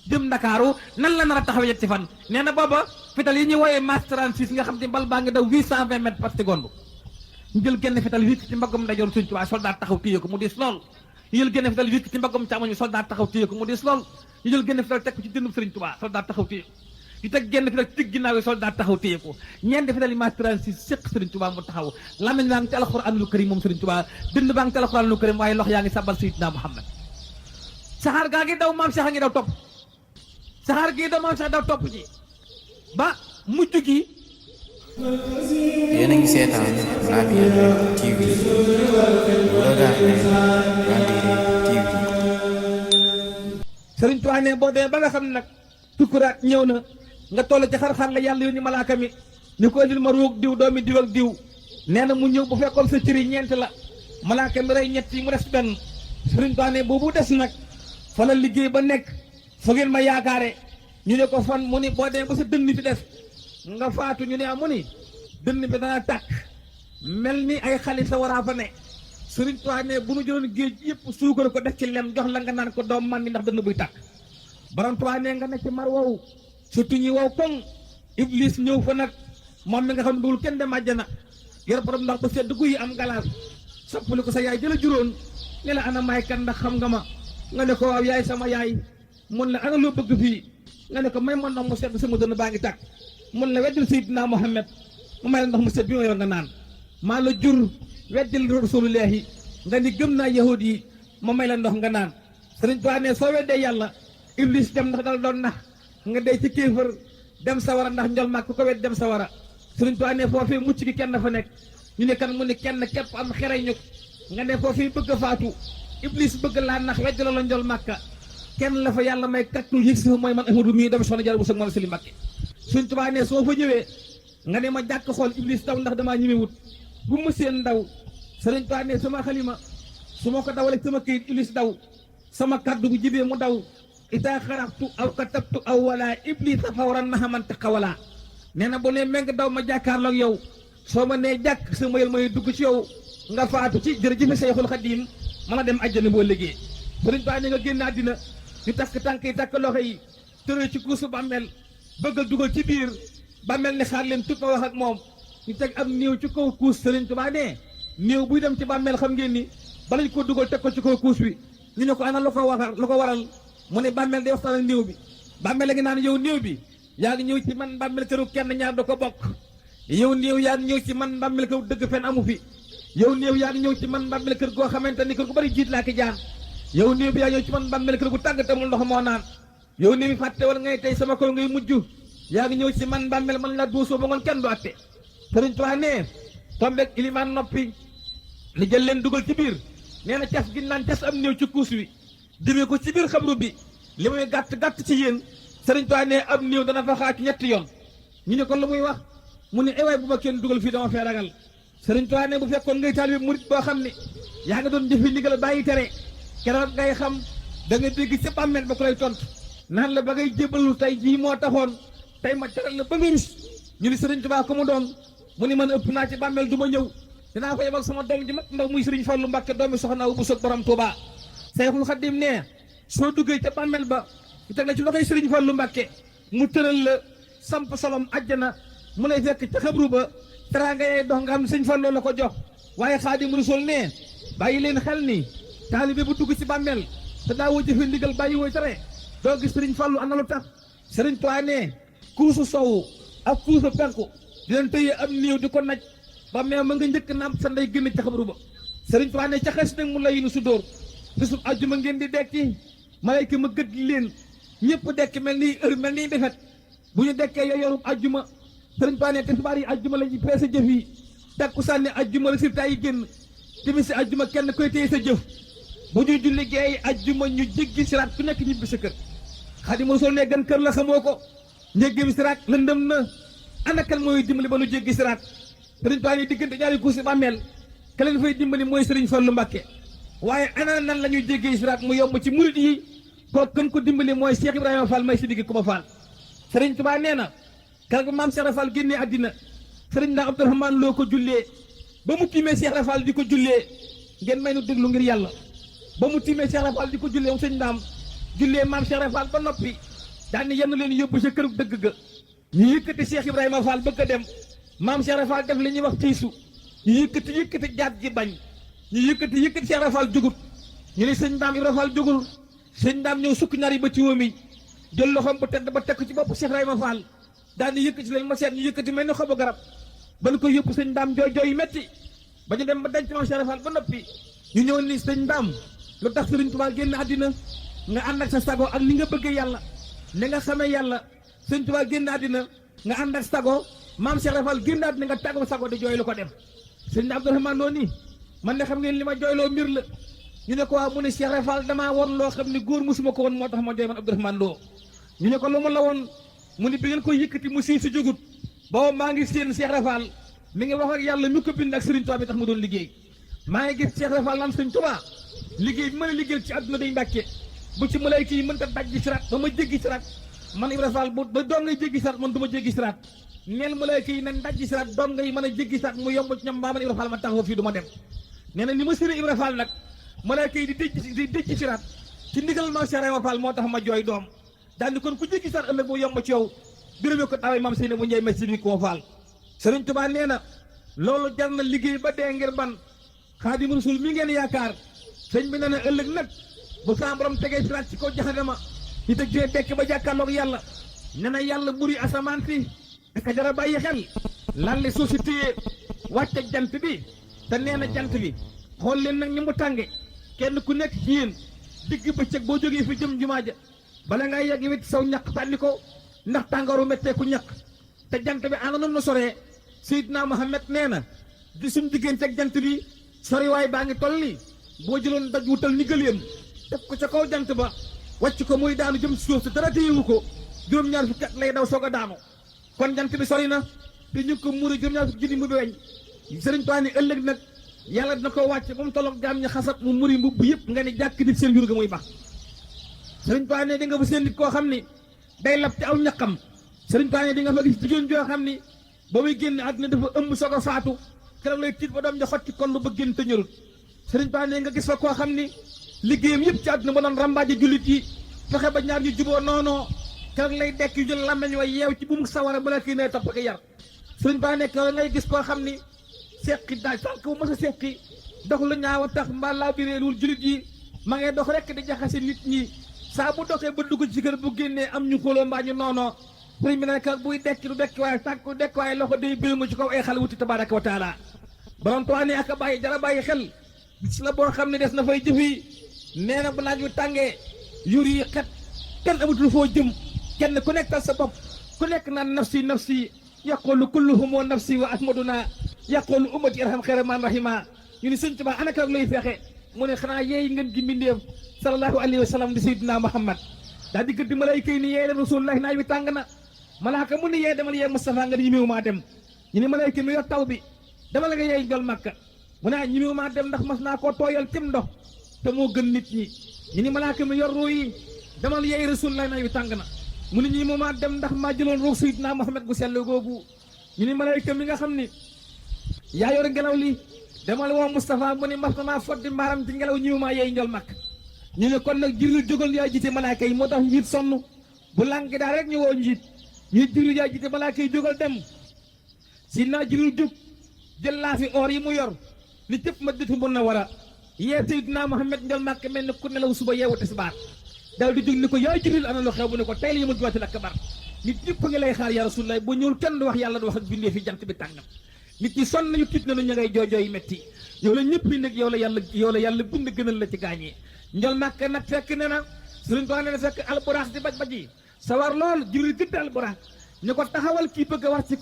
jëm Ndakaaru nan la nar a taxawee ñetti fan nee na booba fital yi ñuy wooyee Mas 36 nga xam te bal baa ngi daw 820 mètres par seconde ñu jël genn fital wékk ci mbaggam ndajoor Sëriñ Tuubaa soldat taxaw téye ko mu diis lool ñu jël genn fital wékk ci mbaggam càmmoñ soldat taxaw téye ko mu diis lool ñu jël genn fital teg ko ci dënnub Sëriñ Tuubaa soldat taxaw téye ko ñu teg genn fital ci ginnaaw yi soldat taxaw téye ko ñeenti fital yi Mas 36 séq Sëriñ Tuubaa mu taxaw lamiñ baa ngi ci alxuraanul karim moom Sëriñ Tuubaa dënn baa ngi ci alxuraanul karim waaye lox yaa ngi sabal Seydina Muhammad saxaar gaa ngi daw maam Cheikh a ngi daw topp saxaar gii daw maam Cheikh daw topp ji ba mujj gi yéen a ngi seetaan Labyrinth TV bu Regardez Labyrinth TV. Sëriñ Tuubaa ne boo demee ba nga xam ne nag tukkuraat ñëw na nga toll ci xar-xar la yàlla yónni malaaka mi ni ko indil ma ruug diw doomi diw ak diw nee na mu ñëw bu fekkoon sa cëri ñeent la malaaka mi rey ñett yi mu des benn Sëriñ Tuubaa ne boobu des nag fa la liggéey ba nekk fa ngeen ma yaakaare ñu ne ko fan mu ni boo demee ba sa dënn fi des nga faatu ñu ne amu ni dënn bi dana tàkk mel ni ay xali sa waraa fa ne Sëriñ Tuubaa ne bu nu jëloon géej yëpp suukar ko def ci lem jox la nga naan ko doom man ni ndax dënn buy tàkk Borom Tuubaa ne nga nekk ci mar wow surtout ñi wow koŋ Iblis ñëw fa nag moom mi nga xam ne dugul kenn dem àjjana yor borom ndax ba sedd guy am galaas soppali ko sa yaay jëla juróon ne la ana may kan ndax xam nga ma nga ne ko waaw yaay sama yaay mun la ana loo bëgg fii nga ne ko may ma ndox mu sedd sama dënn baa ngi tàkk mun la weddil Seydina Muhammad mu may la ndox mu sedd bi ma yor nga naan maa la jur weddil rasulullahi nga ni gëm naa yahud yi ma may la ndox nga naan Sëriñ Tuubaa ne soo weddee yàlla Iblis dem ndax dal doon nax nga dee ci kéefër dem sawara ndax njol mag ku ko wet dem sawara Sëriñ Tuubaa ne foofii mucc gi kenn fa nekk ñu ne kan mu ne kenn képp am xere ñuk nga ne foofii bëgg a faatu Iblis bëgg laa nax wedd la njol màkka kenn la fa yàlla may kattul yëg si mooy man Ahmadu mii dama soxna jar bu sëg man Sëriñ Mbàkke Sëriñ Tuubaa ne soo fa ñëwee nga ne ma jàkk xool Iblis daw ndax damaa ñëwewut bu mu seen ndaw Sëriñ Tuubaa ne sama xalima su ma ko dawalee sama këyit Iblis daw sama kaddu bu jibee mu daw ita xaraftu aw katabtu aw wala Iblis a fawran naxaman taxawala nee na bu ne meng daw ma jàkkaarloog yow soo ma nee jàkk sama yël may dugg ci yow nga faatu ci jërëjëf Seyxul Xadiim mën a dem àjjana boo liggéey Sëriñ Tuubaa ne nga génn àddina ñu takk tànk yi takk loxo yi tëree ci kuusu bàmmeel bëggal dugal ci biir bàmmeel ne xaar leen tut ma wax ak moom ñu teg am néew ci kaw kuus Sëriñ Tuubaa ne néew buy dem ci bàmmeel xam ngeen ni balañ ko dugal teg ko ci kaw kuus bi ñu ne ko ana lu ko waral mu ne bàmmeel day waxtaan ak néew bi bàmmeel la ngi naan yow néew bi yaa ngi ñëw ci man bàmmeel këru kenn ñaar da ko bokk yow néew yaa ngi ñëw ci man bàmmeel kër dëgg fen amu fi yow néew yaa ngi ñëw ci man bàmmeel kër goo xamante ni kër gu bari jiit laa ki jaan yow néew bi yaa ñëw ci man bàmmeel kër gu tàggatamul ndox moo naan yow néew bi fàtte wala ngay tey sama kaw ngay mujj yaa ngi ñëw ci man bàmmeel man la duusoo ba ngoon kenn du atte Sëriñ Tuubaa ne tombeeg ilimaan noppi li jël leen dugal ci biir nee na cas gi naan cas am néew ci kuus wi demee ko ci biir xabru bi li muy gàtt ci yéen Sëriñ Tuubaa ne am néew dana fa xaaj ñetti yoon ñu ne ko lu muy wax mu ne ewaay bu ma kenn dugal fii dama fee ragal Sëriñ Tuubaa ne bu fekkoon ngay taalibe murit boo xam ne yaa nga doon jëfe ndigal bàyyi tere keroog ngay xam da nga dégg ci bàmmeel ba ku lay tontu naan la ba ngay jébalu tey jii moo taxoon tey ma teral la ba nga rus ñu ni Sëriñ Tuubaa ko mu doon mu ni man ëpp naa ci bàmmeel du ma ñëw dinaa ko yebal sama doom ji mag ndax muy Sëriñ Fallu Mbàkke doomi soxna bu soog borom Tuubaa Seexul Xadiim ne soo duggee ca bàmmeel ba ñu teg la ci loxoy Sëriñ Fallu Mbàkke mu tëral la samp solom àjjana mu lay fekk ca xabru ba teraanga yee dox nga xam ne Sëriñ Fallu la ko jox waaye Xaadimu Rasuul ne bàyyi leen xel ni taalibe bu dugg ci bàmmeel te daawoo jëfe ndigal bàyyi wooy tere doo gis Sëriñ Fallu ana lu tax Sëriñ Tuubaa ne kuusu sowu ak kuusu penku di leen tëye am néew di ko naj ba meew ma nga njëkk naam sa ndey génn ca xabru ba Sëriñ Tuubaa ne ca xes nag mu lay nu su dóor bisub àjjuma ngeen di dekki malayka ma gëdd leen ñëpp dekki mel nii heure mel nii defet bu ñu dekkee yo yorub àjjuma Sëriñ Tuubaa ne tisbaar yi àjjuma la ñu peese jëf yi takkusaan ne àjjuma résultat yi génn timis si àjjuma kenn koy téye sa jëf bu ñuy julli géey àjjuma ñu jéggi siraat ku nekk ñibbi sa kër Xaadimu Rasuul ne gan kër la xamoo ko njéggi siraat lëndëm na ana kan mooy dimbali ba nu jéggi siraat Sëriñ Tuubaa ne diggante ñaari kuusi bàmmeel ka leen fay dimbali mooy Sëriñ Fallu Mbàkke waaye ana nan la ñuy jéggee siraat mu yomb ci murit yi ko kën ko dimbali mooy Cheikh Ibrahima Fall may si digg Kuma Fall Sëriñ Tuubaa nee na keroog ba maam Cheikh Rafal génnee àddina Sëriñ Ndaam Abdourahmane loo ko jullee ba mu tiimee Cheikh Rafal di ko jullee ngeen may nu déglu ngir yàlla ba mu tiimee Cheikh Rafal di ko jullee moom Sëriñ Ndaam jullee maam Cheikh Rafal ba noppi daan yenn leen yóbbu sa kërug dëgg ga ñu yëkkati Cheikh Ibrahima Fall bëgg a dem maam Cheikh Fall def li ñuy wax tiisu ñu yëkkati jaat ji bañ ñu yëkkati Cheikh Ibrahima Fall jugut ñu ne sëñ Daam Ibrahima Fall jugul sëñ Daam ñëw sukk ñaari ba ci wóom yi jël loxoom bu tedd ba tekk ci bopp Cheikh Ibrahima Fall daan di yëkkati leen ma seet ñu yëkkati mel ni xobu garab ba ko yóbbu sëñ Daam jooy jooy metti ba ñu dem ba denc maam Cheikh Ibrahima Fall ba noppi ñu ñëw ni sëñ Daam lu tax Sëriñ Tuubaa génn àddina nga ànd ak sa sago ak ni nga bëggee yàlla ni nga xamee yàlla Sëriñ Tuubaa génn àddina nga ànd ak sago maam Cheikh Ibrahima Fall génn àddina nga tàggoo sago di jooy lu ko dem sëñ Abdourahmane Lo nii man ne xam ngeen li ma jooyloo mbir la ñu ne ko waaw mu ne Cheikh Ibrahima Fall damaa woon loo xam ne góor musuma ko woon moo tax ma jooy man Abdourahmane Lo ñu ne ko lu mu la woon mu ne bi ngeen koy yëkkati mu sii si jógut booba maa ngi seen Cheikh Ibrahima Fall mi ngi wax ak yàlla mi ko bind ak Sëriñ Tuubaa bi tax mu doon liggéey maa ngi gis Cheikh Ibrahima Fall naan Sëriñ Tuubaa liggéey bi mën a liggéeyal ci àdduna day mbàkke bu ci malayka yi mënta daj ji siraat ba ma jéggi siraat man Ibrahima Fall bu ba doon ngay jéggi siraat man du ma jéggi siraat neel malayka yi nañ daj ji siraat doon ngay mën a jéggi siraat mu yomb ci ñoom baa man Ibrahima Fall ma taxaw fii du ma dem nee na ni ma sëri Ibrahima Fall nag malayka yi di dëj siraat ci ndigal maam Cheikh Ibrahima Fall moo tax ma jooy doom daal ni kon ku jéggi siraat ëllëg mu yomb ci yow birame ko daway maam Seyna bu Njaay ma sibi koo Fall Sëriñ Tuubaa nee na loolu jar na liggéey ba dee ngir ban Xaadimu Rasuul mi ngeen yaakaar sëñ bi nee na ëllëg nag bu saa borom tegee siraat ci kaw jaxanama ñu teg cee dekk ba jàkkaarloog yàlla nee na yàlla buri asamaan si aka jara bàyyi xel lan li suuf si téye wàcce jant bi te nee na jant bi xool leen nag ni mu tànge kenn ku nekk ci yéen digg bëccëg boo jógee fi jëm jumaa ja bala ngay yegg wit saw ñaq tànni ko ndax tàngooru méttee ku ñaq te jant bi ana noonu soree Seydina Muhammad nee na di suñ diggante ak jant bi soriwaay baa ngi toll nii boo jëloon daj wutal ni gëléem teg ko ca kaw jant ba wàcc ko muy daanu jëm suuf si dara téyewu ko juróom-ñaar fukki at lay daw soog a daanu kon jant bi sori na te ñu ko muuri juróom-ñaar fukki junni mu bi weñ Sëriñ Tuubaa ni ëllëg nag yàlla dina ko wàcc ba mu tolloog jaam ñi xasat mu muri mbubb yëpp nga ni jàkk nit seen jur ga muy bax Sëriñ Tuubaa ne di nga fa seen nit koo xam ni day lab ci aw ñaqam Sëriñ Tuubaa ne di nga fa gis jigéen joo xam ni ba muy génn àddina dafa ëmb soog a faatu keroog lay tiit ba doom ja xot ci kon ba génn te ñërut Sëriñ Tuubaa ne nga gis fa koo xam ni liggéeyam yëpp ci àdduna ba doon rambaaje jullit yi fexe ba ñaar ñu juboo noonoo keroog lay dekk yu jël làmmeñ wa yeew ci bu mu sawara ba la kii ne topp ko yar Sëriñ Tuubaa ne keroog ngay gis koo xam ni seqi daal tànk bu mos a seqi dox lu ñaaw a tax mbaa laa bi réerul jullit yi ma ngay dox rekk di jaxase nit ñi saa bu doxee ba dugg ci kër bu génnee am ñu xóoloo mbaa ñu noonoo sëriñ bi ne keroog buy dekki du dekki waaye tànk du dekki waaye loxo day béy mu ci kaw ay xale wuti tabaaraka wa taala borom Tuubaa ne ak a bàyyi jara bàyyi xel gis la boo xam ne des na fay jëf yi nee na bu naaj wi tàngee yur yi xet kenn amatul foo jëm kenn ku nekkal sa bopp ku nekk naan nafsi nafsi yaqulu kulluhum nafsi wa ahmaduna yaqulu ummati irham xayra man rahima ñu ni sëñ Tuubaa ana keroog lay fexe mu ne xanaa yeey ngeen gi mbindeef sallallahu alayhi wa sallam di sayyidina Muhammad daa di gëdd malayka yi ni yeey dem rasulullahi naaj wi tàng na malaaka mu ni yeey demal yeey Mustafa nga ñimiwu maa dem ñu ni malayka mi yor taw bi demal nga yeey njol Makka mu ne ñimiwu maa dem ndax mas naa koo tooyal cim ndox te moo gën nit ñi ñu ni malaaka mi yor ruu yi demal yeey rasulullahi naaj wi tàng na mu ni ñimiwu maa dem ndax maa jëloon ruux sayyidina Muhammad gu sell googu ñu ni malayka mi nga xam ni yaa yor ngelaw li demal woo Mustafa mu ni mas na maa foddi mbaaram ci ngelaw ñimiwu maa yeey njol Makka ñu ne kon nag Jibril jógal yaa jiite malaaka yi moo tax njiit sonn bu lànk daal rek ñu woo njiit ñu Jibril yaa jiite malaaka yi jógal dem si naa Jibril jóg jël laa fi or yi mu yor ni cëpp ma ditu mën na war a yee Seydina Muhammad njol Makka mel ne ku nelaw suba yeewu tisbaar daal di jóg ni ko yaa Jibril ana lu xew bu ne ko tey la yëmal juwaatil akbar nit ñëpp ngi lay xaar yaa Rasulullah bu ñëwul kenn du wax yàlla du wax ak bindee fi jant bi tàngam nit ñi sonn nañu tiit nañu ña ngay jooy metti yow la ñëpp yi nag yow la yàlla bind gënal la ci gaañee njol Makka nag fekk ne na Sëriñ Tuubaa ne na fekk alburax di baj yi sawar lool Jibril gëdd alburax ñu ko taxawal kii bëgg a wax ci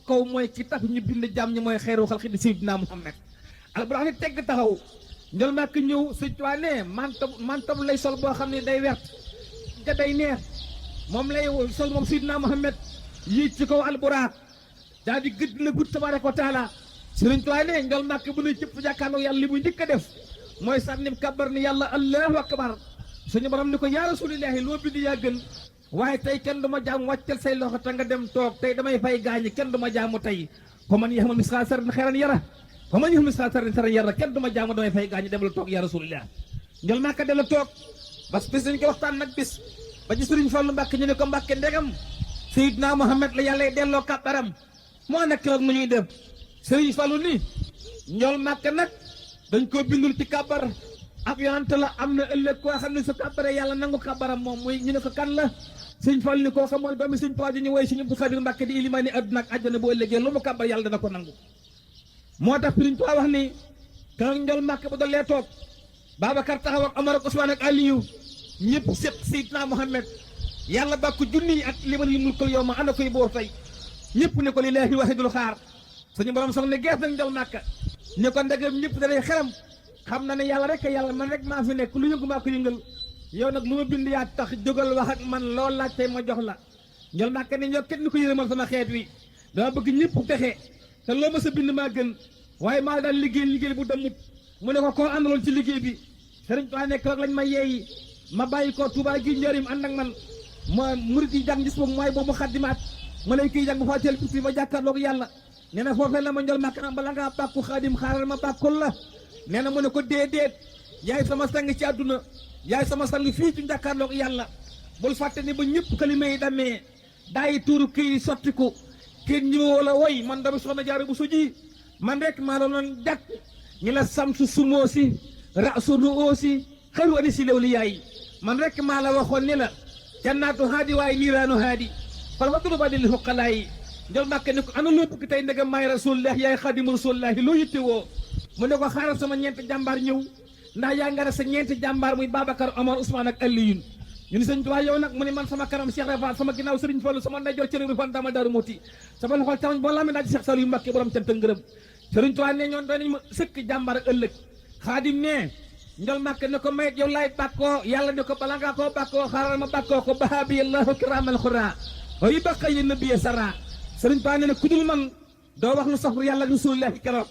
kaw mooy ki tax ñu bind jàmm ñi mooy xeeru xalqi di Seydina Muhammad alburax ni tegg taxaw njol Makka ñëw Sëriñ Tuubaa ne mantab lay sol boo xam ne day wert nga day neex moom lay sol moom Seydina Muhammad yéeg ci kaw alburax daal di gëdd la gudd tabaaraka wa taala Sëriñ Tuubaa ne njol Makka bu ne cëpp jàkkaarloo yàlla li muy njëkk a def mooy sànnim kabar ni yàlla allahu akbar suñu borom ni ko yaa rasulillahi loo bind yaa gën waaye tey kenn du ma jaam wàccal say loxo te nga dem toog tey damay fay gaañi kenn du ma jaamu tey fa man yaxmal misqaala sarratin xayran yara fa man yaxmal misqaala sarratin sarran yara kenn du ma jaamu damay fay gaañi dem la toog yaa rasulillah njol Makka dem la toog parce que bis dañ ko waxtaan nag bis ba ci Sëriñ Fallu Mbàkke ñu ne ko Mbàkke ndegam Seydina Muhammad la yàlla delloo kàbbaram moo nekk rek mu ñuy def Sëriñ Fallu ni njool Màkka nag dañ koo bindul ci kàbbar ab yonante la am na ëllëg koo xam ne su kàbbaree yàlla nangu kàbbaram moom muy ñu ne ko kan la Sëriñ Fallu ni koo xam mooy doomi Sëriñ Tuubaa ji ñu woy Sëriñ Abdu Xaadir Mbàkke di ilimaani àdduna ak àjjana bu ëllëgee lu mu kàbbar yàlla dana ko nangu moo tax Sëriñ Tuubaa wax ni kan njool Màkka bu dolee toog Babacar taxaw ak Omar ak Ousmane ak Aliyu ñëpp set Seydina Muhammad yàlla bàkku junni at liman li mulkal yow ma ana koy boor tey ñëpp ne ko lillaahi wahidul xaar suñu borom soog ne gees nañ njool Màkka ne ko ndegam ñëpp danay xeram xam na ne yàlla rek yàlla man rek maa fi nekk lu yëngu maa ko yëngal yow nag lu ma bind yaa tax jógal wax ak man lool laaj tey ma jox la njool Màkka ne ñoo kenn ko yërëmal sama xeet wi dama bëgg ñëpp texe te loo ma sa bind maa gën waaye maa daan liggéey bu demut mu ne ko koo àndaloon ci liggéey bi Sëriñ Tuubaa nekk rek lañ ma yeeyi ma bàyyi ko Touba gi njëriñ ànd ak man ma murit yi jàng gis boobu mooy boobu xaddimaat ma lay kiy jàng bu faateel bi ma jàkkaarloog yàlla nee na foofee la ma njool Màkka bala ngaa bàkku xaadim xaaral ma bàkkul la nee na mu ne ko déedéet yaay sama sang ci àdduna yaay sama sang fii ci jàkkaarloog yàlla bul fàtte ni ba ñëpp kalima yi damee daayi tuuru kii sottiku kenn ñi ma wala woy man dama soxna Jaara bu suji man rek maa la noon jàkk ñi la samsu sumoo si rasu nu oosi xëru ani si lew li yaay man rek maa la waxoon ni la jannaatu haadi waaye niiraanu haadi fal watulu ba dil xuqalaayi njool Màkka ne ko ana loo bëgg tey ndegam maay rasulullah yaay xaadimu rasulillahi loo yitte woo mu ne ko xaaral sama ñeenti jàmbaar ñëw ndax yaa nga sa ñeenti jàmbaar muy Babacar Omar Ousmane ak Aliyun ñu ni Sëriñ Tuubaa yow nag mu ne man sama kanam Cheikh Rafal sama ginnaaw Sëriñ Fallu sama ndeyjoor Sëriñ Rafal damal Daaru Muti sama loxol càmmoñ boo laa mi daal ci Cheikh Saliou Mbàkke borom cant ngërëm Sëriñ Tuubaa ne ñoon doonañ ma sëkk jàmbaar ak ëllëg xaadim ne njool Màkka ne ko mayet yow laay bàkkoo yàlla ne ko bala ngaa koo bàkkoo xaaral ma bàkkoo ko bahabi allahu kiramal xura wa yi baqa yi nabiye sara Sëriñ Tuubaa ne ku dul man doo wax lu safru yàlla rasulillahi keroog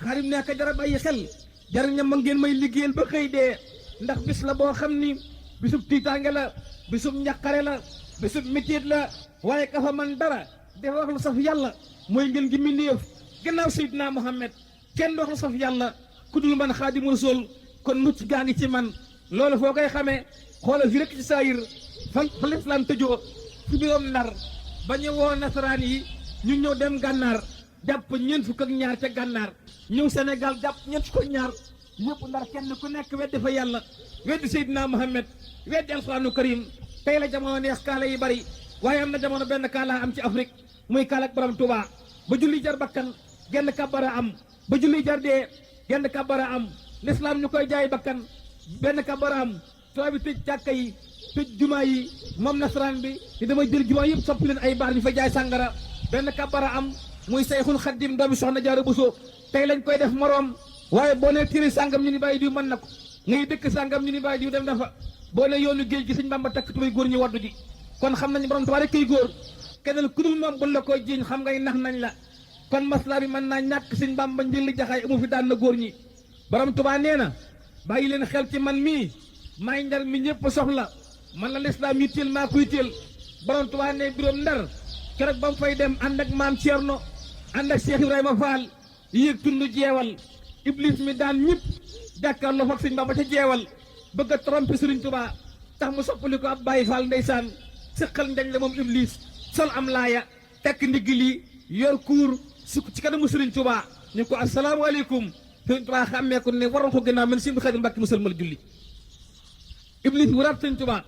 xaadim ne ka jara bàyyi xel jariña ma ngeen may liggéeyal ba xëy dee ndax bis la boo xam ni bisub tiitaange la bisub njaqare la bisub métier la waaye ka fa man dara dafa wax lu saf yàlla mooy ngeen gi mbindéef gannaaw Seydina Muhammad kenn du wax lu saf yàlla ku dul man xaadimu rasul kon mucc gaa ngi ci man loolu foo koy xamee xoolal fi rek ci saayir fa lislaam tëjoo fi biroom Ndar ba ñu woo nasaraan yi ñu ñëw dem gànnaar jàpp ñeent fukk ak ñaar ca gànnaar ñëw Sénégal jàpp ñeent fukk ak ñaar yëpp Ndar kenn ku nekk weddi fa yàlla weddi Seydina Muhammad weddi alxuraanu karim tey la jamono neex kaala yi bari waaye am na jamono benn kaala am ci Afrique muy kaala ak borom Touba ba julli jar bakkan genn kàbbara am ba julli jar dee genn kàbbara am l'islam ñu koy jaay bakkan benn kàbbara am tubaab bi tëj jàkka yi tëj jumaa yi moom nasaraan bi di dama jël jumaa yëpp soppi leen ay baar ñu fa jaay sàngara benn kàbbara am muy Sayxul Xaddim doomi soxna Jaara Buso tey lañ koy def moroom waaye boo ne tiri sàngam ñu ni bàyyi diw mën na ko ngay dëkk sàngam ñu ni bàyyi diw dem dafa boo ne yoonu géej gi Sëñ Bamba takk tubay góor ñu waddu ji kon xam nañu borom Tuubaa rek kay góor keneen ku dul moom buñ la koy jiiñ xam ngay nax nañ la kon masla bi mën naa ñàkk Sëñ Bamba njëlli jaxaay amu fi daan na góor ñi borom Tuubaa nee na bàyyi leen xel ci man mii maay Ndar mi ñëpp soxla man la lislaam yi téel maa kuy téel borom Tuubaa ne biroom Ndar keroog ba mu fay dem ànd ak maam Thierno ànd ak Cheikh Ibrahima Fall yéeg tund jeewal iblis mi daan ñëpp jàkkaarloo fak Sëñ Bamba ca jeewal bëgg a tromper Sëriñ Tuubaa tax mu soppali ko ab Baay Fall ndeysaan sëqal njañ la moom iblis sol am laaya tekk ndigg li yor kuur sukk ci kanamu Sëriñ Tuubaa ñu ko asalaamaaleykum Sëriñ Tuubaa xàmmee ko ne waroon ko gënnaaw man Sëñ Xaadim Mbàkke musalmal julli iblis waraat Sëriñ Tuubaa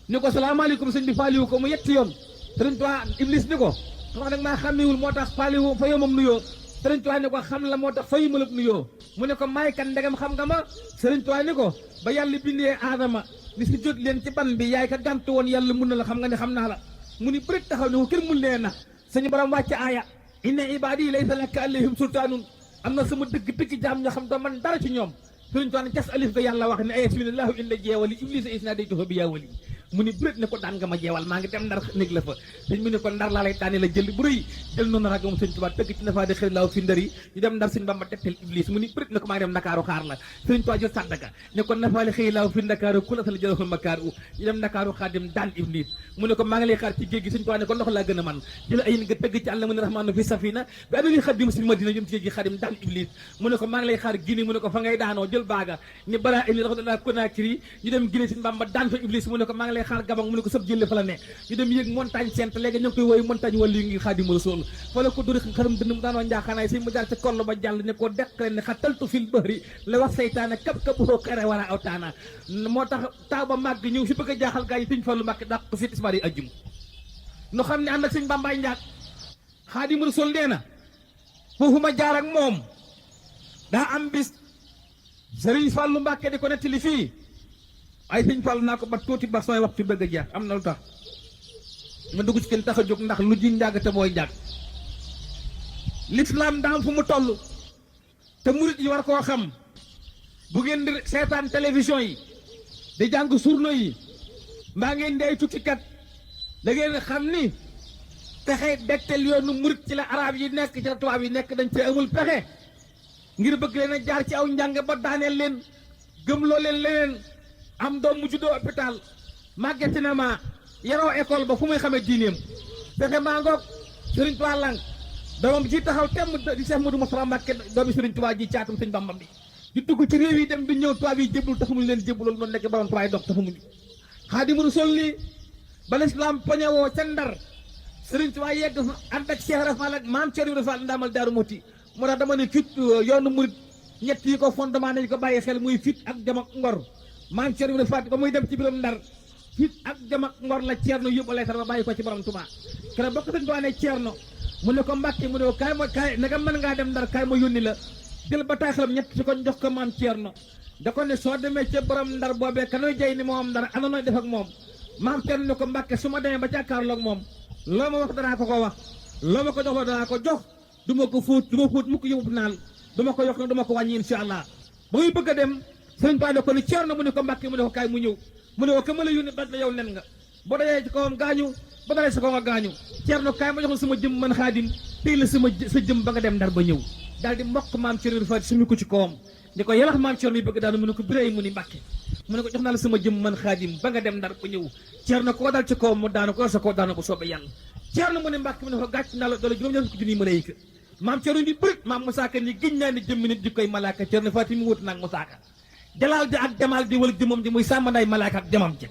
ñu ko asalaamaaleykum sëñ bi faaliwu ko mu yetti yoon Sëriñ Tuubaa iblis ni ko wax nag maa xàmmewul moo tax faaliwu fa yoomam nuyoo Sëriñ Tuubaa ni ko xam la moo tax fayu ma la nuyoo mu ne ko maay kan ndegam xam nga ma Sëriñ Tuubaa ni ko ba yàlla bindee aadama ni si jóg leen ci ban bi yaay ka gàntu woon yàlla mun na la xam nga ne xam naa la mu ni bërit taxaw ne ko kenn mun lee na suñu borom wàcc aaya inna ibaadi laysa laka alayhim sultaanun am na sama dëgg jaam ñoo xam doo man dara ci ñoom Sëriñ Tuubaa ne cas alif ga yàlla wax ne ayasminallahu inda jeewali iblisa isna day tofa bi yaawali mu ni bërit ne ko daan nga ma jeewal maa ngi dem Ndar néeg la fa sëñ mu ne ko Ndar laa lay daane la jël bu rëy jël noonu rag moom Sëriñ Tuubaa tëgg ci nafaa di xëy laaw fi Ndar yi ñu dem Ndar Sëñ Bamba tegtal iblis mu ni bërit ne ko maa ngi dem Ndakaaru xaar la Sëriñ Tuubaa jël sàddaka ne ko nafaali xëy laaw fi Ndakaaru ku la sal jëlal makaar u ñu dem Ndakaaru xaar dem daan iblis mu ne ko maa ngi lay xaar ci géej gi Sëriñ Tuubaa ne ko ndox laa gën a man jël ay nga tëgg ci àlla mu ne rahmaanu fi safina bi ana li xadim si Madina jëm ci géej gi xadim daan iblis mu ne ko maa ngi lay xaar Guinée mu ne ko fa ngay daanoo jël baaga ni balaa ini raxdalaa Conakry ñu dem Guinée Sëñ Bamba daan fa iblis mu ne ko maa ngi lay ngay xaar gabang mu ne ko sëb jëlle fa la ne ñu dem yéeg montagne sent léegi ñu ngi koy wooyu montagne wàllu yi ngi Xaadimu Rasuul fa la ko duri xaram dënn mu daanoo njaaxaanaay si mu jaar ca koll ba jàll ne ko deq leen ne xataltu fil bahri la wax seytaane kap boo xere wala aw taana moo tax taaw ba màgg ñëw si bëgg a jaaxal gaa yi Sëñ Fallu Mbàkke dàq ko si tisbaar yi ajjum nu xam ne ànd ak Sëñ Bambaay Njaag Xaadimu Rasuul nee na foofu ma jaar ak moom daa am bis Sëriñ Fallu Mbàkke di ko nettali fii ay Sëñ Fallu naa ko ba tuuti ba sooy waxtu bëgg a jeex am na lu tax ma dugg ci kenn tax a jóg ndax lu ji njàgg te mooy njàgg lislaam daa am fu mu toll te murit yi war koo xam bu ngeen di seetaan télévision yi di jàng journaux yi mbaa ngeen di ay tukkikat da ngeen xam ni pexe dektel yoonu murit ci la arab yi nekk ci la tubaab yi nekk dañ cee amul pexe ngir bëgg leen a jaar ci aw njàng ba daaneel leen gëmloo leen leneen am doom mu juddoo hôpital màggeti na ma yaroo école ba fu muy xamee diineem pexe maa ngoog Sëriñ Tuubaa lànk doomam ji taxaw temm di Seex Moodu Mustafaa Mbàkke doomi Sëriñ Tuubaa ji caatum Sëñ Bamba bi di dugg ci réew yi dem di ñëw tubaab yi jébbalu taxamuñu leen jébbalu loolu noonu nekk borom tubaab yi dox taxamuñu Xaadimu Rasuul nii ba lislaam poñewoo ca Ndar Sëriñ Tuubaa yegg fa ànd ak Cheikh Rafal ak maam Cerno Rafal ndaamal Daaru Muti moo tax dama ne fit yoonu murit ñett yi ko fondement nañu ko bàyyi xel muy fit ak jam ak ngor maam Cerno Rafal ba muy dem ci biram Ndar fit ak jam ak ngor la Cerno yóbbu leetar ba bàyyi ko ci borom Tuubaa kene bokk Sëriñ Tuubaa ne Cerno mu ne ko Mbàkke mu ne ko kaay naka mën ngaa dem Ndar kaay ma yónni la jël ba taay xelam ñett si ko jox ko maam Cerno da ko ne soo demee ca borom Ndar boobee kanoy jay ni moo am Ndar ana nooy def ak moom maam Cerno ne ko Mbàkke su ma demee ba jàkkaarloog moom loo ma wax danaa ko wax loo ma ko jox danaa ko jox du ma ko fóot mu ko yóbbu naal du ma ko yokk du ma ko wàññi insha allah ba muy bëgg a dem Sëriñ Tuubaa ne ko ni Cerno mu ne ko Mbàkke mu ne ko kaay mu ñëw mu ne ko ka ma la yónni daj la yow nen nga boo dajee ci kawam gaañu ba dalee sa kaw nga gaañu Cerno kaay ma joxoon sama jëm man Xaadim tey la sa jëm ba nga dem Ndar ba ñëw daal di mbokk maam Cerno Faati sumi ko ci kawam ni ko yalax maam Cerno yi bëgg daanu mu ne ko biréy mu ni Mbàkke mu ne ko jox naa la sama jëm man Xaadim ba nga dem Ndar ba ñëw Cerno koo dal ci kawam mu daanu ko sa kaw daanu ko soobee yàlla Cerno mu ne Mbàkke mu ne ko gàcc naa la doole juróom-ñaar fukki junniy malaayika maam Cerno ni bërit maam Musaa Ka ni giñ naa ni jëmmi nit di koy malaaka Cerno Faati mu wut naag Musaa Ka jalaal ji ak jamaal ji wala jëmam ji muy sàmmandaay malaaka ak jamam ji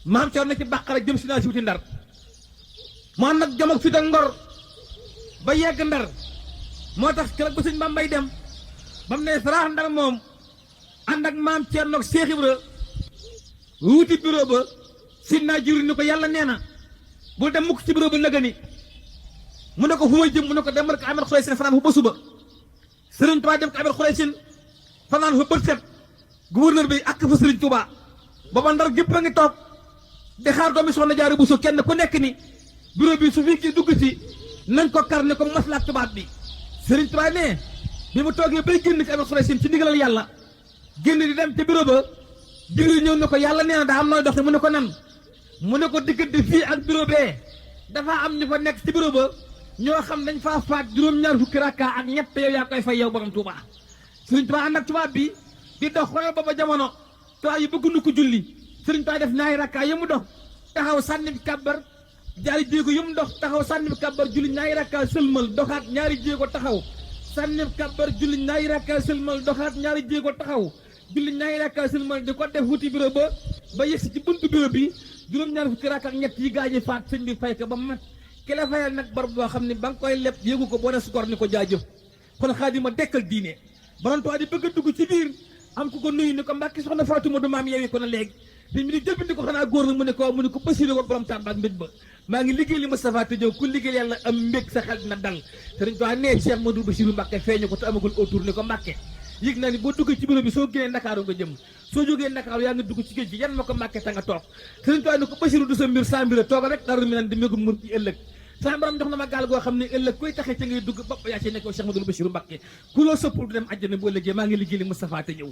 maam Cerno ci Bàqara jëm si naa si wuti Ndar mu am nag jam ak fit ak ngor ba yegg Ndar moo tax keroog ba Sëñ Bambay dem ba mu ne saraax Ndar moom ànd ak maam Cerno ak Seex Ibra wuti bureau ba si naa juri ni ko yàlla nee na bul dem mukk ci bureau ba nëga ni mu ne ko fu may jëm mu ne ko demal ko Amet Xulay Seen fanaan fu ba suba Sëriñ Tuubaa dem ko Amet Xulay Seen fanaan fa bët set gouverneur bi ak fa Sëriñ Tuubaa booba Ndar gépp a ngi toog di xaar doomi Soxna Jaara Buso kenn ku nekk ni bureau bi su fi kii dugg si nañ ko kar ne ko maslaak tubaab bi Sëriñ Tuubaa ne bi mu toogee bay génn ci Amet Xulay Seen ci ndigalal yàlla génn di dem ca bureau ba Jibril ñëw ne ko yàlla nee na daa am nooy doxe mu ne ko nan mu ne ko diggante fii ak bureau bee dafa am ñu fa nekk ci bureau ba ñoo xam dañ faa faat juróom-ñaar fukki rakka ak ñett yow yaa koy fay yow borom Tuubaa Sëriñ Tuubaa ànd ak tubaab bi di dox xoolal ba jamono tubaab yi bëgg nu ko julli Sëriñ Tuubaa def ñaari rakka yi mu dox taxaw sànni bi kàbbar jaari jéego yu mu dox taxaw sànni bi kàbbar julli ñaari rakka sëlmal doxaat ñaari jéego taxaw sànni bi kàbbar julli ñaari rakka sëlmal doxaat ñaari jéego taxaw julli ñaari rakka sëlmal di ko def wuti bureau ba yegsi ci buntu bureau bi juróom-ñaar fukki rakka ak ñett yi gaañi faat sëñ bi fay ko ba mat ki la fayal nag bar boo xam ne ba nga koy leb yëgu ko boo ne sukor ni ko jaajëf kon Xaadima dekkal diine borom Tuubaa di bëgg a dugg ci biir am ku ko nuyu ni ko Mbàkke soxna Faatuma du maam yeewi ko na léegi te mi di jël ko xanaa góor la mu ne ko Basiru ko borom Tàmba ak mbég ba maa ngi liggéey li Moustapha te ñëw ku liggéey yàlla am mbég sa xel dina dal Sëriñ Tuubaa nee Cheikh Modou Basiru Mbàkke feeñu ko te amagul autour ni ko Mbàkke yëg naa ni boo duggee ci bureau bi soo génnee Ndakaaru nga jëm soo jógee Ndakaaru yaa ngi dugg ci géej gi yan ma ko Mbàkke ta nga toog Sëriñ Tuubaa ni ko Basiru du sa mbir sa mbir toog rek daru mi nan di mbégum mur ci ëllëg sama borom jox na ma gaal goo xam ne ëllëg koy taxee ca ngay dugg bopp yaa ci nekk Cheikh Modou Basiru Mbàkke ku loo soppul du dem àjjana bu ëllëgee maa ngi liggéey li Moustapha te ñëw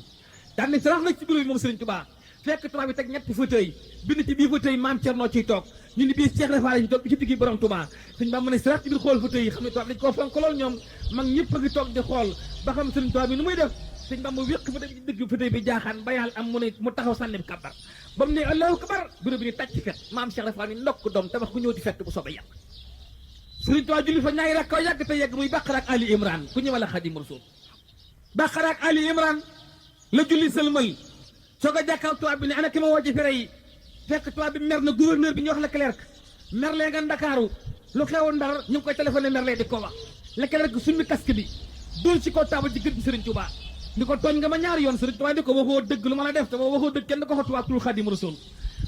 daan nañ sarax nag ci bureau bi moom Sëriñ Tuubaa fekk tubaab bi teg ñetti fauteuil bind ci bii fauteuil maam Cerno ciy toog ñu ni bii Cheikh Rafaal ci toog bi ci diggi borom Tuubaa Sëriñ Bamba ne sarax ci biir xool fauteuil yi xam ne tubaab dañ koo fonk lool ñoom mag ñëpp a ngi toog di xool ba xam Sëriñ Tuubaa bi nu muy def Sëriñ Bamba wéq fa dem ci digg fauteuil bi jaaxaan ba yàlla am mu taxaw sànni bi kabar ba mu ne Allahu akbar bureau bi ni tàcc fet maam Cheikh Rafaal ni ndokk doom tabax ku ñëw di fett bu soobee yàlla Sëriñ Tuubaa julli fa ñaari rakka yàgg te yegg muy Baqara ak Ali Imran ku ñëwal Xaadimu Rasuul Baqara ak Ali Imran la julli sëlmal soo ko jàkkaw tubaab bi ne ana ki ma woo ci fere yi fekk tubaab bi mer na gouverneur bi ñu wax Leclerc merlee nga Ndakaaru lu xewoon Ndar ñu ngi koy téléphoné merlee di ko wax Leclerc summi casque bi dóor ci kaw taabal ci gën bi Serigne Touba ni ko tooñ nga ma ñaari yoon Serigne Touba ni ko waxoo dëgg lu ma la def te waxoo dëgg kenn ko fa tubaab tul Xaadimu Rasuul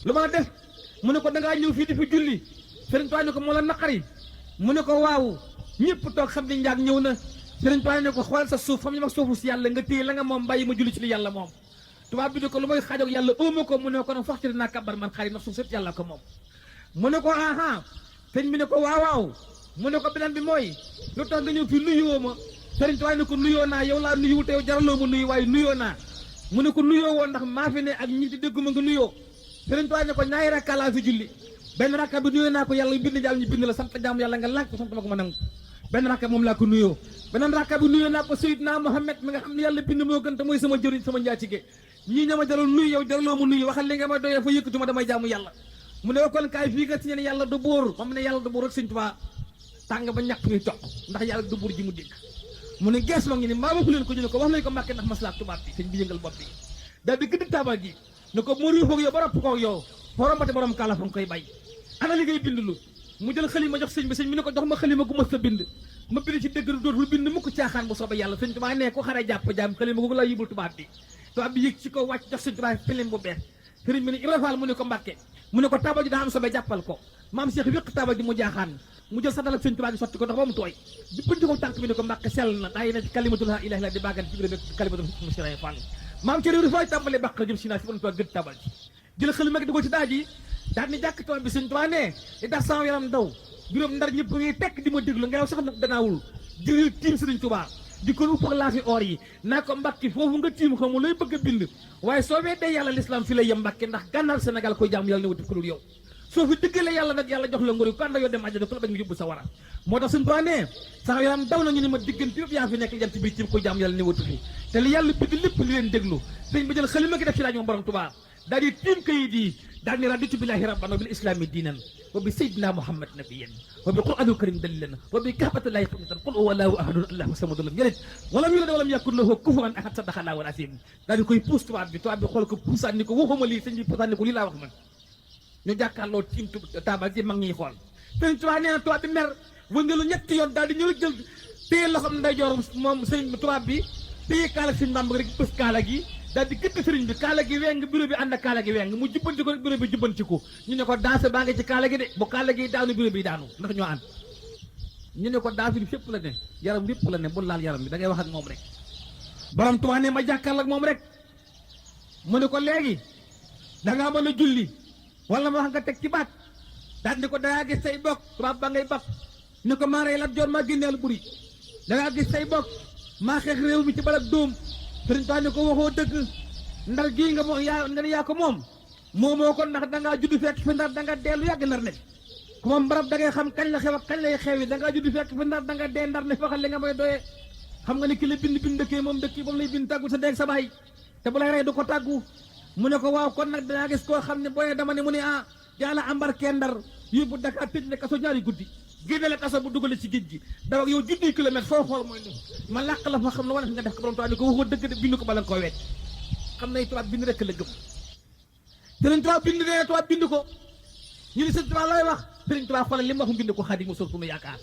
lu ma la def mu ne ko dangaa ñëw fii di fi julli Serigne Touba ni ko moo la naqari mu ne ko waaw ñëpp toog xam ni njaag ñëw na Serigne Touba ne ko xoolal sa suuf fam ñu mag suufu si yàlla nga téye la nga moom bàyyi ma julli ci li yàlla moom tubaab bi ni ko lu may xaajoog yàlla óoma ko mu ne ko nag faxtiri naa kabar man xaari ndax suuf sëpp yàlla ko moom mu ne ko aha sëñ bi ne ko waaw mu ne ko beneen bi mooy lu tax nga ñëw fii nuyoo ma Serigne Touba ne ko nuyoo naa yow laa nuyuwul te yow jaraloo ma nuyu waaye nuyoo naa mu ne ko nuyoo woon ndax maa fi ne ak ñi di dégguma nga nuyoo Serigne Touba ne ko ñaari rakka laa fi julli benn rakka bi nuyoo naa ko yàlla bind jàll ñu bind la sant jaamu yàlla nga lànk ko sant ma ko ma nangu benn rakka moom laa ko nuyoo beneen rakka bi nuyoo naa ko Seydina Mohamed mi nga xam ne yàlla bind moo gën te mooy sama jëriñ sama njaatige ñii ña ma jaral nuyu yow jaraloo ma nuyu waxal li nga ma doyee fa yëkkatuma damay jaamu yàlla mu ne kon kaay fii nga si ne yàlla du buur xam ne yàlla du buur rek Serigne Touba tàng ba ñàkk ñuy toq ndax yàlla du buur ji mu dégg mu ne gees loo ngi ni maa waxu leen ko ñu ne ko wax nañ ko Mbàkke ndax maslaak tubaab bi sëñ bi yëngal bopp bi daal di gëdd taabal gi ne ko mu riifoog yow ba ropp koog yow forombate borom kàlla fa nga koy bay ana li ngay bind lu mu jël xalima jox sëñ bi sëñ bi ne ko jox ma xalima gu ma sa bind ma bind ci dëgg dootul bind mukk caaxaan bu soobee yàlla sëñ Tuubaa ne ko xare jàpp jaam xalima googu laa yibul tubaab bi yëg ci ko wàcc jox sëñ Tuubaa filim bu bees sëriñ bi ne Ibra Faal mu ne ko Mbàkke mu ne ko taabal ji daa am sobe jàppal ko maam Cheikh wéq taabal ji mu jaaxaan mu jël satal ak sëñ Tuubaa gi sotti ko ndox ba mu tooy di pënti ko tànk bi ne ko Mbàkke sell na daa yéene ci kalimatul laa ilaaha illa di bàggan ci biir kalimatul monsieur Fall maam ci réew fay tàmbalee bàq jëm si naa si bon toog gën taabal ji jël xalima gi di ko ci daaj yi daal ni jàkk tool bi sëñ Tuubaa ne di tax sama yaram daw juróom ndar ñëpp ngi tekk di ma déglu nga yow sax nag danaawul jël tiim sëriñ Tuubaa di ko upp ak laafi or yi naa ko Mbàkke foofu nga tiim xamu lay bëgg a bind waaye soo weddee yàlla l'islam fi lay yem Mbàkke ndax gànnaar Sénégal koy jaamu yàlla ne wuti ko dul yow soo fi dëggalee yàlla nag yàlla jox la ngor yi ko ànd ak yow dem àjjana ko la bañ nga yóbbu sa wara moo tax sëñ Tuubaa ne sama yaram daw na ñu ne ma diggante yëpp yaa fi nekk jant bi tiim koy jaamu yàlla ne wuti fi te li yàlla bind lépp li leen déglu sëñ bi jël xalima gi def ci laaj moom borom Tuubaa daal di tiim kayit yi daal ni raditu billahi rabban wa bil islami diinan wa bi sayyidina muhammad nabiyyan wa bi qur'anil karim dalilan wa bi kahbatillahi qudatan qul huwa allahu ahadun allahu samad lam yalid wa lam yulad wa lam yakun lahu kufuwan ahad sadaqa allahu al-azim daal di koy puus tubaab bi xool ko puusaat ni ko waxuma lii sëñ bi puusaat ni ko lii laa wax man ñu jàkkaarloo tiim taabal ci mag ñiy xool sëñ tubaab nee na tubaab bi mer wëngalu ñetti yoon daal di ñëw jël téye loxom ndeyjooram moom sëñ tubaab bi téye kaala sëñ Bamba rek bës kaala gi daal di gëdd sëriñ bi kaala gi weng bureau bi ànd ak kaala gi weng mu jubbanti ko rek bureau bi jubbanti ko ñu ne ko danse baa ngi ci kaala gi de bu kaala gi daanu bureau bi daanu ndax ñoo ànd ñu ne ko danse bi fépp la ne yaram fépp la ne bu laal yaram bi da ngay wax ak moom rek borom Tuubaa ne ma jàkkaarloo ak moom rek mu ne ko léegi dangaa mën a julli wala ma wax nga teg ci baat daal di ko dangaa gis say bokk tubaab ba ngay bak ne ko maa rey Lat Joor maa génneel buri dangaa gis say bokk maa xeex réew mi ci balak dóom sëriñ Tuubaa ne ko waxoo dëgg ndar gii nga moo yaa nga ne yaa ko moom moomoo ko ndax dangaa judd fekk fi ndar danga dellu yàgg ndar ne ku moom barab da ngay xam kañ la xew ak kañ lay xew yi dangaa judd fekk fi ndar danga dee ndar ne faxal li nga may doyee xam nga ni ki la bind dëkkee moom dëkk ba mu lay bind tàggu sa deeg sa baay te bu lay rey du ko tàggu mu ne ko waaw kon nag dangaa gis koo xam ne booyee dama ne mu ne ah jaala embarqué ndar yóbbu Dakar tëj ne kaso ñaari guddi génne kaso bu dugale ci géej gi daw ak yow junniy kilomètre foo xool mooy def ma làq la fa xam ne wane nga def ko borom Tuubaa ni ko waxoo dëgg de bind ko bala nga koo weet xam ne tubaab bind rek la gëm sëriñ Tuubaa bind ne tubaab bind ko ñu ne sëriñ Tuubaa looy wax sëriñ Tuubaa xoolal li mu wax mu bind ko Xaadim Rasuul fu mu yaakaar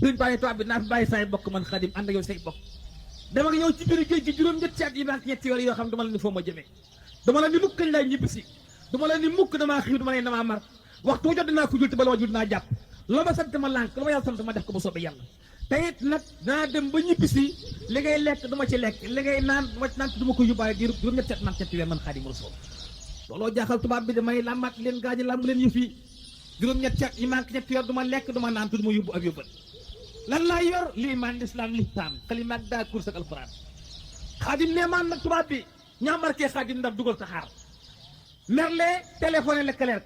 sëriñ Tuubaa ne tubaab bi naa fi bàyyi say bokk man Xaadim ànd ak yow say bokk dama nga ñëw ci biir géej gi juróom-ñetti at yi ak ñetti weer yoo xam dama la ni foo ma jëmee dama la ni mukk kañ lay ñibbisi dama la ni mukk damaa xiif dama ne damaa mar waxtu jot dinaa ko jul te bala ma jul dinaa jàpp loo ma sant ma lànk lu ma yàlla sant ma def ko ba soobee yàlla te it nag danaa dem ba ñibbisi li ngay lekk du ma ci lekk li ngay naan du ma ci naan du ma ko yóbbaale diiru juróom-ñetti at man ñetti weer man Xaadimu Rasuul looloo jaaxal tubaab bi damay làmbaat leen gaañi làmb leen yëf yi juróom-ñetti at yi manque ñetti weer du ma lekk du ma naan te du ma yóbbu ak yóbbal lan laa yor lii maan lislaam lisaan xalima ak daa kurs ak alxuraan Xaadim ne maan nag tubaab bi ñaa marqué Xaadim ndax dugal taxaar merle téléphoné Leclerc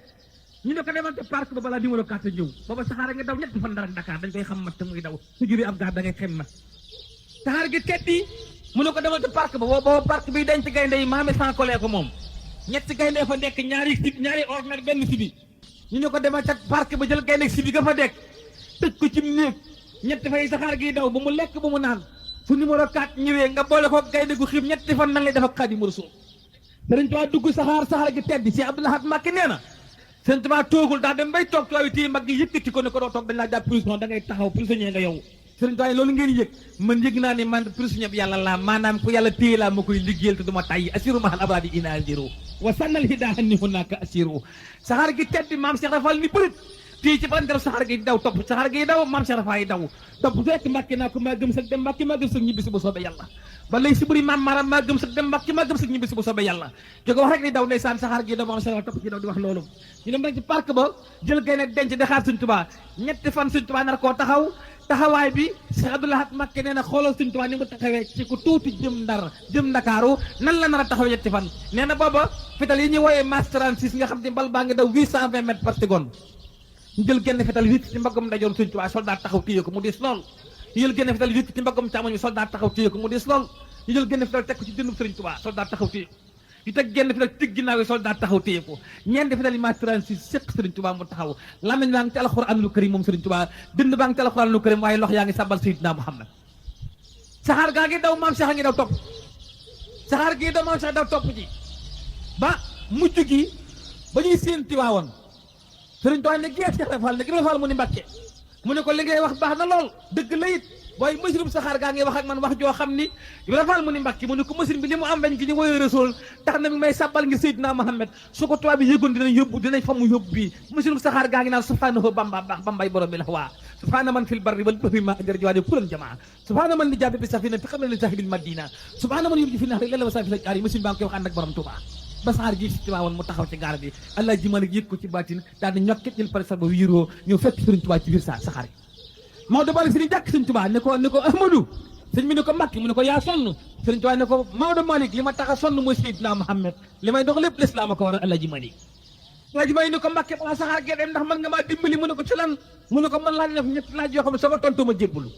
ñu ne ko demal te parc ba balaa numéro 4 ñëw booba saxaar nga daw ñetti fan dara Dakar dañ koy xam mat te muy daw su juree ab gaar da ngay xem mat saxaar gi teddi mu ne ko demal te parc ba booba parc bi denc gaynde yi maame sans collègue ko moom ñetti gaynde fa nekk ñaari ordinaire benn sibi ñu ne ko demal ca parc ba jël gaynde sibi ga fa dekk tëj ko ci néeg ñetti fay saxaar gi daw ba mu lekk ba mu naan su numéro 4 ñëwee nga boole ko gaynde gu xiif ñetti fan nan lay def ak Xaadimu Rasuul Sëriñ Tuubaa dugg saxaar gi teddi si Abdou Lahad Mbacké nee na Sëriñ Tuubaa toogul daa dem bay toog tubaab yi téye mag gi yëkkati ko ne ko doo toog dañ laa jàpp prison da ngay taxaw prisonnier nga yow Sëriñ Tuubaa loolu ngeen yëg man yëg naa ne man prisonnier bi yàlla laa maanaam ku yàlla téye laa ma koy liggéeyal te duma tàyyi asiru mahal abradi ina ziro wa sannal hidaa ni hunaka asiru saxaar gi tedd maam Cheikh Rafal ni bërit téye ci banderu saxaar gi daw topp saxaar gi daw maam Cheikh Rafal yi daw topp fekk Mbàkke naa ko maa gëm sag dem Mbàkke maa gëm sag ñibbi si bu soobee yàlla ba lay si bëri maam maaram maa gëm sag dem Mbàkke maa gëm sag ñibbi si bu soobee yàlla jóge wax rek di daw ndeysaan saxaar gi daw maam Cheikh Rafal topp ci daw di wax loolu ñu dem rek ci parc ba jël gay nag denc di xaar Sëriñ Tuubaa ñetti fan Sëriñ Tuubaa nar koo taxaw taxawaay bi Cheikh Abdou Lahad Mbacké nee na xoolal Sëriñ Tuubaa ni mu taxawee ci ku tuuti jëm Ndar jëm Ndakaaru nan la nar a taxaw ñetti fan nee na booba fetal yi ñuy wooyee Mas 36 nga xam ne bal baa ngi daw 820 mètres par seconde ñu jël genn fetal wékk ci mbaggam ndajoor Sëriñ Tuubaa soldat taxaw téye ko mu diis lool ñu jël genn fetal wékk ci mbaggam càmmoñ bi soldat taxaw téye ko mu diis lool ñu jël genn fetal teg ko ci dënnub Sëriñ Tuubaa soldat taxaw téye ko ñu teg genn fetal tig ginnaaw yi soldat taxaw téye ko ñeenti fetal yi Mas 36 séq Sëriñ Tuubaa mu taxaw lamiñ baa ngi ci alxuraanul karim moom Sëriñ Tuubaa dënd baa ngi ci alxuraanul karim waaye lox yaa ngi sàbbal Seydina Muhammad saxaar gaa ngi daw maam Cheikh a ngi daw topp saxaar gi daw maam Cheikh daw topp ji ba mujj gi ba ñuy séen Tiwaawoon Sëriñ Tuubaa ne gees Cheikh Rafal ne gi Rafal mu ni Mbàkke mu ne ko li ngay wax baax na lool dëgg la it waaye machine bu saxaar gaa ngi wax ak man wax joo xam ni Rafal mu ni Mbàkke mu ne ko machine bi li mu am bañ gi ñu woyee Rasuul tax na mi may sàbbal ngir Seydina Muhammad su ko tubaab bi yëgoon dinañ fa mu yóbbu bii machine bu saxaar gaa ngi naan subhaanahu bamba baax bambay borom bi la waa subhaana man fil barri wal bahri ma ajar jiwaane kulan jamaa subhaana man li jaabi bi safina fi xam ne li sahibil madina subhaana man yurji fi nax rek la wasaa fi sa aar yi machine baa ngi koy wax ànd ak borom Tuubaa ba saxaar gi si Tiwaawoon mu taxaw ci gaar bi allah ji malik yëg ko ci baatin daal di ñokket ñil pare sax ba wiiroo ñëw fekk Sëriñ Tuubaa ci biir saxaar gi Maodo Malick si ni jàkk Sëriñ Tuubaa ne ko Ahmadou sëñ bi ne ko Mbàkke mu ne ko yaa sonn Sëriñ Tuubaa ne ko Maodo Malick li ma tax a sonn mooy Seydina Muhammad li may dox lépp lislaam a ko waral allah ji malik ne ko Mbàkke balaa saxaar gee dem ndax mën nga maa dimbali mu ne ko ci lan mu ne ko man laa def ñetti laaj yoo xam ne sama tontu ma jébbalu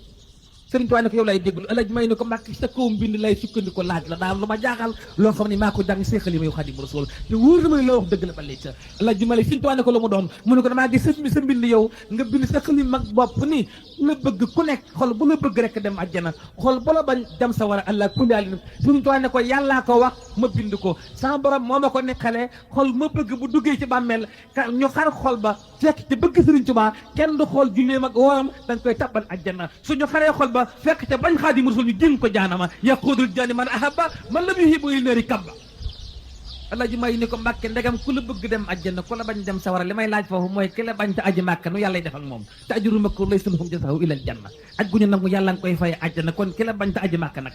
Sëriñ Tuubaa ne ko yow lay déglu Alaaji may ne ko Mbàkke sa kaw mbind lay sukkandiku laaj la daal lu ma jaaxal loo xam ne maa ko jàng seexal yi may Xaadimu Rasuul te wóor na ma ne loo wax dëgg la ba léegi sa Alaaji Malik Sëriñ Tuubaa ne ko lu mu doon mu ne ko damaa gis sa mbind yow nga bind sa xali mag bopp ni la bëgg ku nekk xol bu la bëgg rek dem àjjana xol bu la bañ dem sa war a allah kulli alin Sëriñ Tuubaa ne ko yàllaa ko wax ma bind ko sama borom moo ma ko nekkale xol ma bëgg bu duggee ci bàmmeel ñu xar xol ba fekk te bëgg Sëriñ Tuubaa kenn du xool julleem ak wooram dañ koy tabbal àjjana suñu xaree xol ba fekk te bañ Xaadimu Rasuul ñu jéng ko jaanama yaquudul jaani man ahabba man lam yuhibbu naari kabba Alaaji may ni ko Mbàkke ndegam ku la bëgg dem àjjana ku la bañ dem sawara li may laaj foofu mooy ki la bañ te aji Màkka nu yàllay def ak moom te ajru makruur laysa lahum jazaa'un illal janna aj gu ñu nangu yàlla nga koy fay àjjana kon ki la bañ te aji Màkka nag